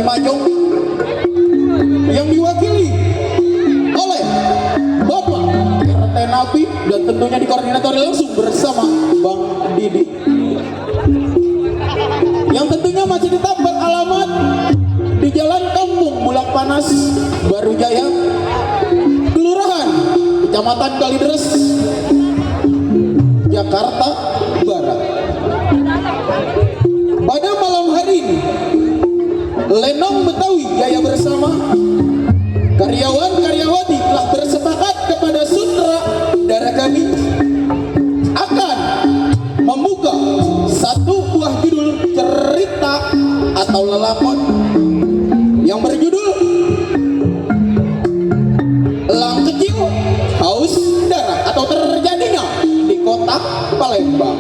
Majong yang diwakili oleh Bapak RT Nabi dan tentunya dikoordinatori langsung bersama Bang Didi, yang tentunya masih tetap beralamat di Jalan Kampung Bulak Panas, Baru Jaya, Kelurahan Kecamatan Kalideres, Jakarta Barat. Pada malam hari ini, Lenong Betawi Jaya bersama karyawan-karyawati telah bersepakat kepada sutradara kami akan membuka satu buah judul cerita atau lelakon yang berjudul Elang Kecil Haus Darah atau terjadinya di kota Palembang.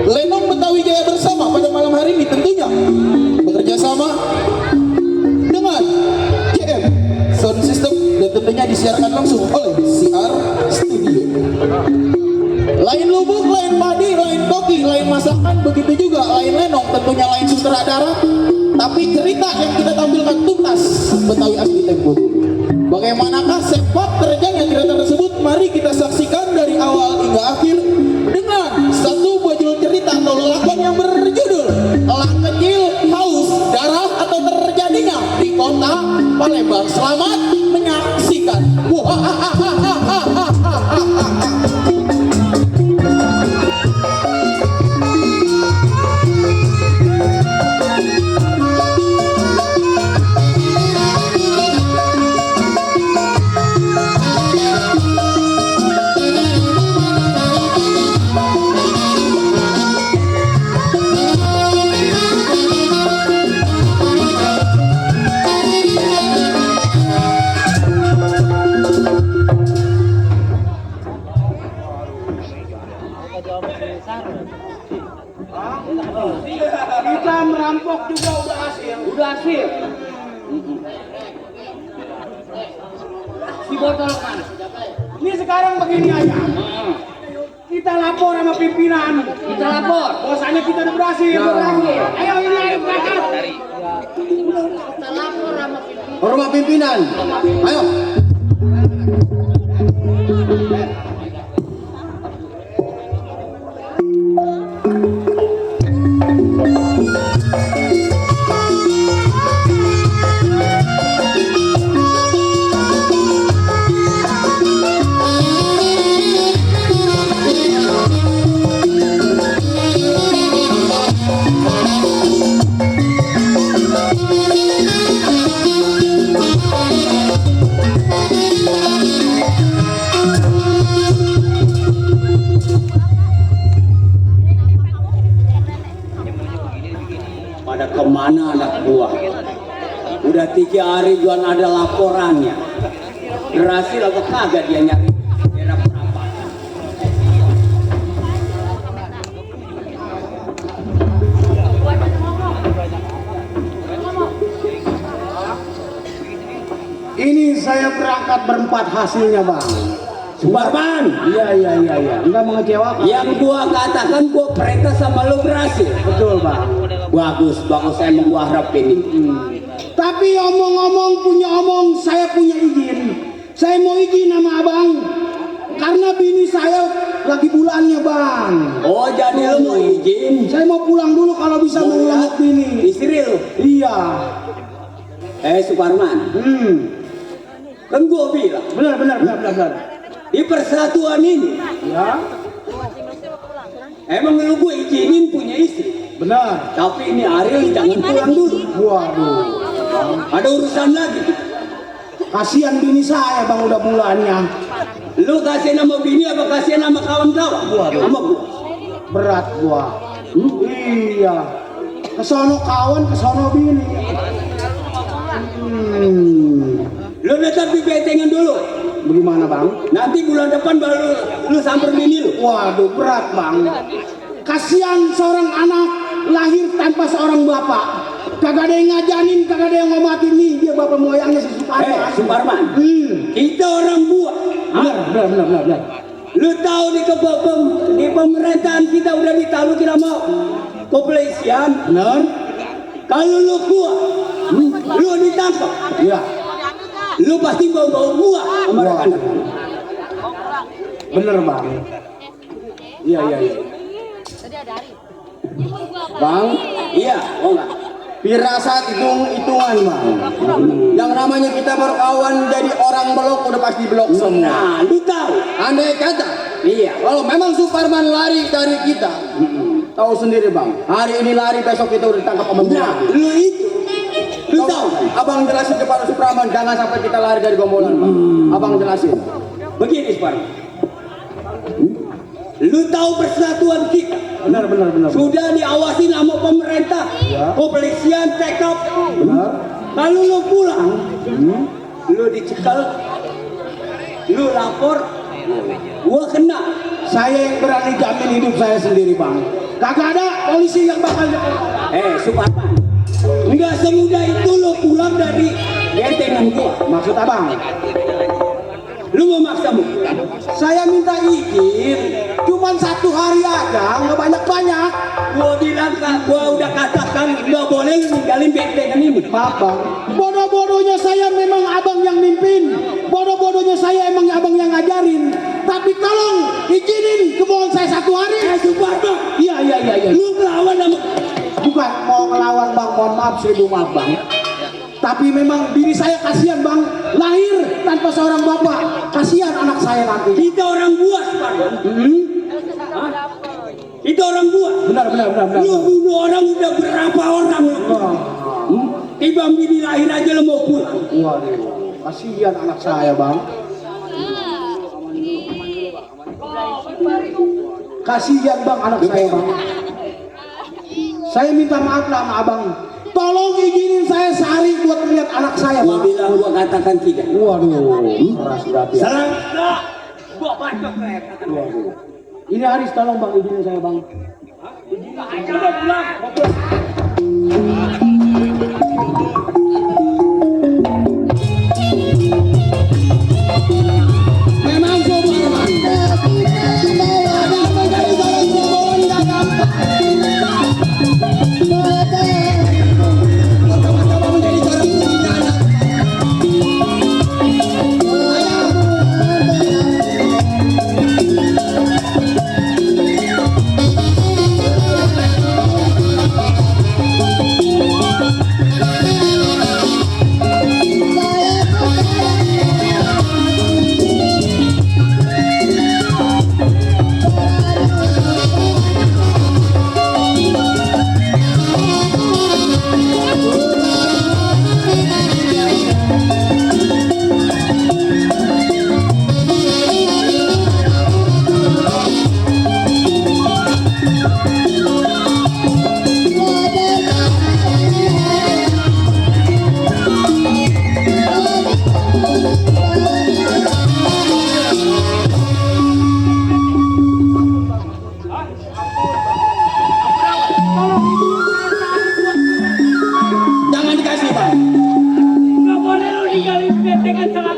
Lenong Betawi Jaya bersama pada malam hari ini tentunya bekerja sama dengan CM Sound System dan tentunya disiarkan langsung oleh CR Studio. Lain lubuk, lain padi, lain koki, lain masakan, begitu juga lain Lenong, tentunya lain sutradara, tapi cerita yang kita tampilkan tuntas Betawi asli tempo. Bagaimanakah sepak terjangnya cerita tersebut? Mari kita saksikan dari awal hingga akhir dengan satu buah judul cerita atau lelakon yang berjudul Elang Kecil Haus Darah atau terjadinya di kota Palembang. Selamat menyaksikan. Kita merampok juga udah hasil. Udah hasil. Dibotolkan. Ini sekarang begini aja. Kita lapor sama pimpinan. Kita lapor. Bahwasanya kita udah berhasil. Ayo ini ayo berangkat. Kita lapor sama pimpinan. Hormat pimpinan. Ayo. Pada kemana anak buah? Udah 3 hari Juan ada laporannya. Berhasil atau kagak dia nyari daerah berapa? Ini saya berangkat berempat hasilnya bang. Subarman, iya. Enggak mengecewakan. Yang gua katakan gua perintah sama lo berhasil. Betul bang. Bagus, emang gua harap ini. Tapi omong-omong punya omong, saya punya izin. Saya mau izin sama abang, karena bini saya lagi bulannya bang. Oh jadi lo mau izin? Saya mau pulang dulu kalau bisa mau ngeliat bini. Istri lo? Iya. Suparman. Kan gua bilang. Benar. Di persatuan ini. Ya. Emang lu gue izinin punya istri. Benar. Tapi ini Ariel jangan pulang dulu. Waduh. Ada urusan lagi. Kasihan bini saya bang udah bulannya. Lu kasihan sama bini apa kasihan sama kawan-kawan? Waduh. Sama gua. Berat gua. Iya. Kesono kawan, kesono bini. Lu tetap di bentengan dulu. Bagaimana bang? Nanti bulan depan baru lu samper bini lu. Waduh berat bang. Kasihan seorang anak lahir tanpa seorang bapak. Kagak ada yang ngajanin, kagak ada yang ngobatin nih. Dia bapak moyangnya si Suparman. Suparman. Kita orang buah. Benar. Lu tahu di pemerintahan kita udah ditaruh kita mau kepolisian. Benar. Kalau lu kuat, lu ditangkap. Iya. Lu pasti bawa gua sama rekan-rekan. Bener bang. Iya. Bang, iya, oh enggak. Firasat hitungan bang. Yang namanya kita berkawan jadi orang blok udah pasti blok semua. Nah, lu tahu. Andai kata, iya. Kalau memang Suparman lari dari kita, tahu sendiri bang. Hari ini lari, besok kita udah ditangkap sama nah, lu itu. Lu tahu? Abang jelasin kepada Suparman jangan sampai kita lari dari gombolan bang. Abang jelasin. Begini Suparman. Lu tahu persatuan kita? Benar. Sudah diawasi sama pemerintah, ya. Kepolisian, cekap. Benar. Kalau lu pulang, lu dicekal, lu lapor, gua kena. Saya yang berani jamin hidup saya sendiri bang. Kagak ada polisi yang bakal. Suparman, enggak semudah itu lu pulang dari gentengan gua. Maksud abang? Lu memaksa mu? Saya minta izin, cuman 1 hari aja, nggak banyak-banyak. Gua bilang gua udah katakan nggak boleh ninggalin bentengan ini. Papa, bodoh-bodohnya saya memang abang yang mimpin, bodoh-bodohnya saya emang abang yang ngajarin. Tapi tolong izinin kemauan saya 1 hari. Suparman. Iya. Lu melawan sama? Bukan mau ngelawan bang, mohon maaf seribu maaf bang. Tapi memang diri saya kasihan bang, lahir tanpa seorang bapak, kasihan anak saya nanti. Kita orang buas bang. Kita orang buas. Benar. Lu bunuh orang udah berapa orang? Tiba bini lahir aja lu mau pulang. Waduh, kasihan anak saya bang. Kasihan bang anak saya bang. Saya minta maaf lah sama abang. Tolong izinin saya sehari buat melihat anak saya, Bang. Bilang gua katakan tidak. Waduh, keras berarti. Serang. Gua bacok kayak kata. Waduh. Ini Haris tolong Bang izinin saya, Bang. Coba pulang. Memang Suparman. Ada menjadi seorang Suparman tidak gampang.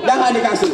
Jangan dikasih.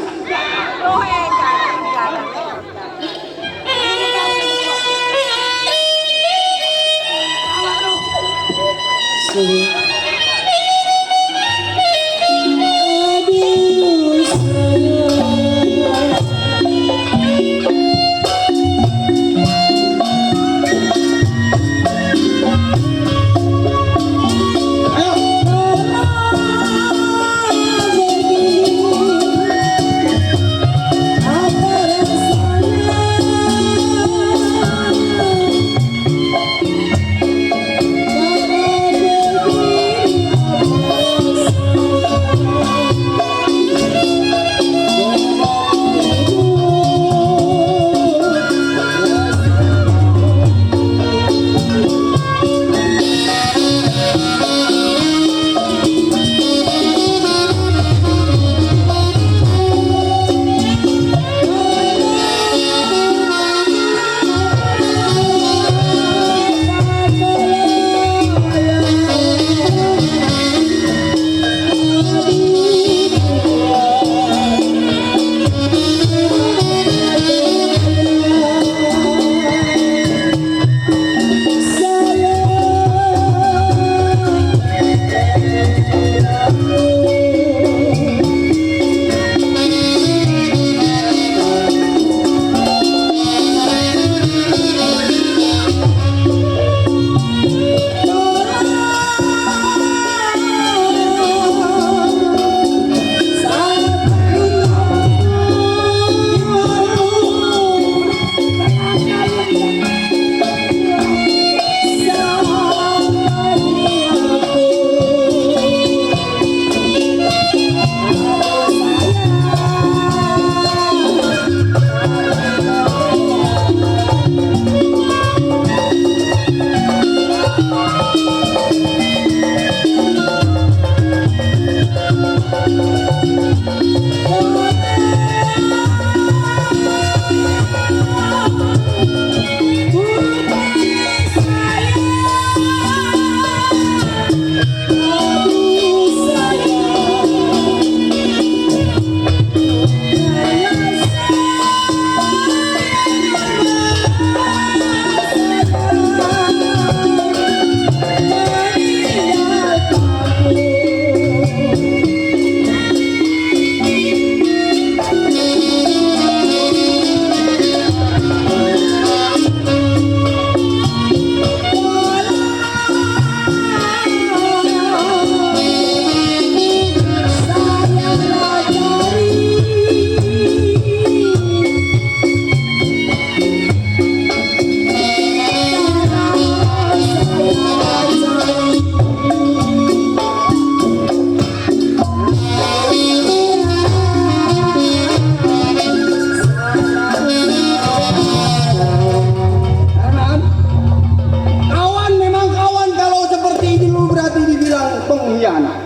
Kawan memang kawan, kalau seperti ini lu berarti dibilang pengkhianat.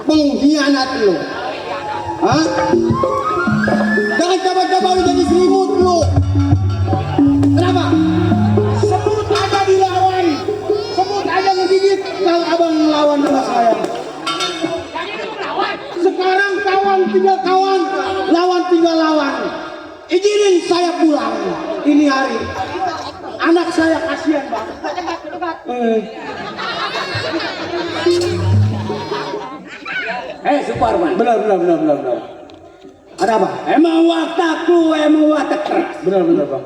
Pengkhianat lu. Hah? Jangan coba-coba lu jadi selimut lu. Kenapa? Sebut aja dilawan. Sebut aja ngegigit kalau abang ngelawan sama saya. Sekarang kawan tinggal kawan, lawan tinggal lawan. Izinin saya pulang ini hari. Anak saya kasihan bang. Suparman, Benar. Ada apa? emang watak lu emang watak keras. Benar bang.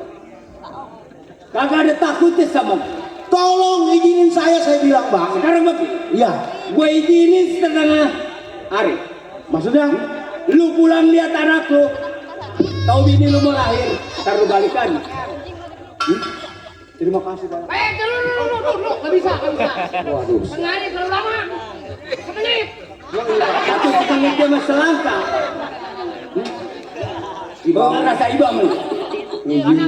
Kagak ada takutnya sama gua. Tolong izinin saya bilang bang. Sekarang begini, Iya. gue izinin setengah hari. Maksudnya? Lu pulang lihat anak lu, tahu bini lu mau lahir, ntar lu balikan. Terima kasih bang. Dulu, nggak bisa. Waduh. Setengah hari terlalu lama. Semenit. Satu setengah dia mah selangkah. Bawa rasa iba lu. Nggak ada.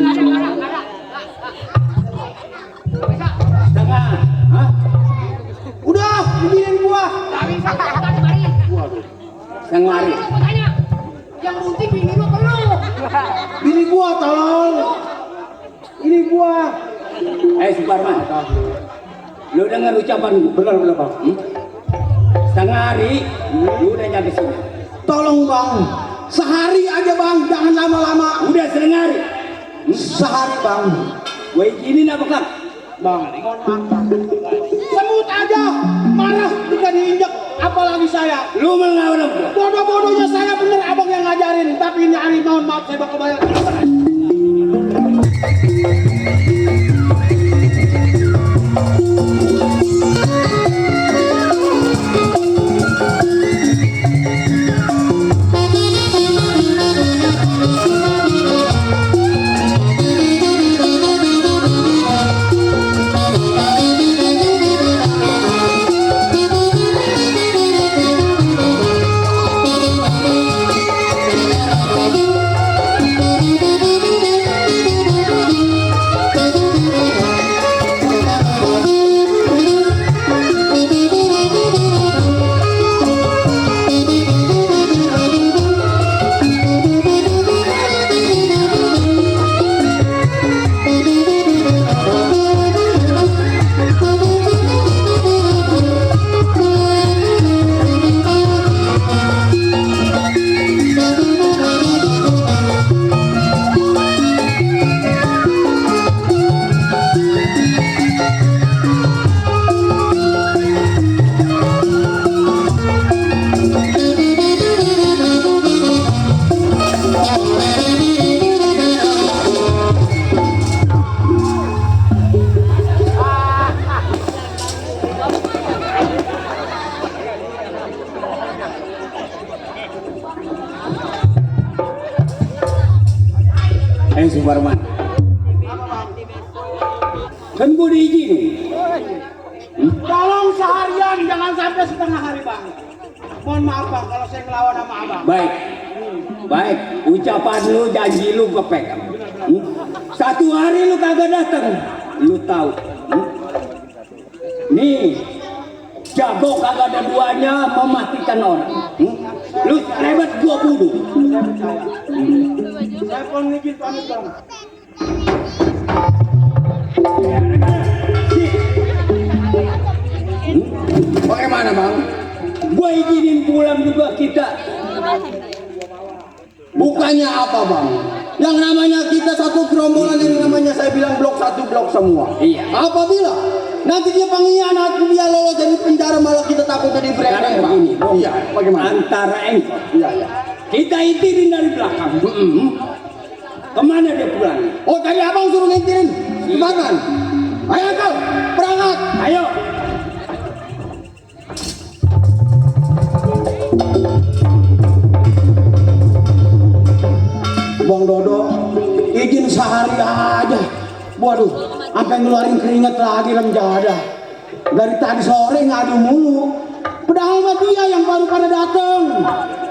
Setengah, hah? Udah, izinin gua. Nggak bisa. Kita kemarin. Setengah hari. Aku tanya, yang penting bini lu perlu. Bini gua tolong. Ini gua. Suparman, lu dengar ucapan gua. Benar bang. Setengah hari, lu udah nyampe sini. Tolong bang. Sehari aja bang, jangan lama-lama. Udah setengah hari. Sehari bang. Gue izinin apa kak? Bang, mohon maaf. Semut aja marah jika diinjak, apalagi saya. Lu melawan gua. Bodoh-bodohnya saya bener abang yang ngajarin, tapi ini hari mohon maaf saya bakal bayar. Suparman, kan gue diizinin. Tolong seharian, jangan sampai setengah hari bang. Mohon maaf bang kalau saya ngelawan sama abang. Baik, baik. Ucapan lu, janji lu gue pegang. Satu hari lu kagak datang, lu tahu. Nih, jago kagak ada duanya mematikan orang. Lu ribet gua bunuh. Saya pun izin pamit bang. Bagaimana bang? Gua izinin pulang juga kita. Bukannya apa bang? Yang namanya kita satu gerombolan ini namanya saya bilang blok satu blok semua. Iya. Apabila nanti dia pengkhianat, dia lolos dari penjara malah kita takut jadi Sekarang brand bang. begini, Bang. Iya. Bagaimana? Antara engkau, Iya iya. kita itirin dari belakang. Kemana dia pulang? Oh tadi abang suruh ngintirin kemana? Ayo kau berangkat. Ayo. Bang Dodo, izin sehari aja. Waduh, sampai ngeluarin keringat lagi dalam jadah. Dari tadi sore ngadu mulu. Padahal mah dia yang baru pada datang.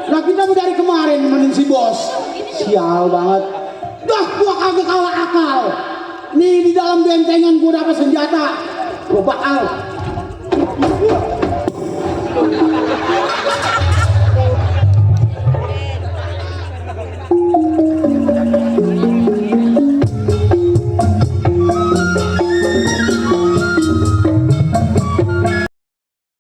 Nah kita dari kemarin nemenin si bos. Sial banget. Dah gua kagak kalah akal. Nih di dalam bentengan gua dapat senjata. Gua bakal.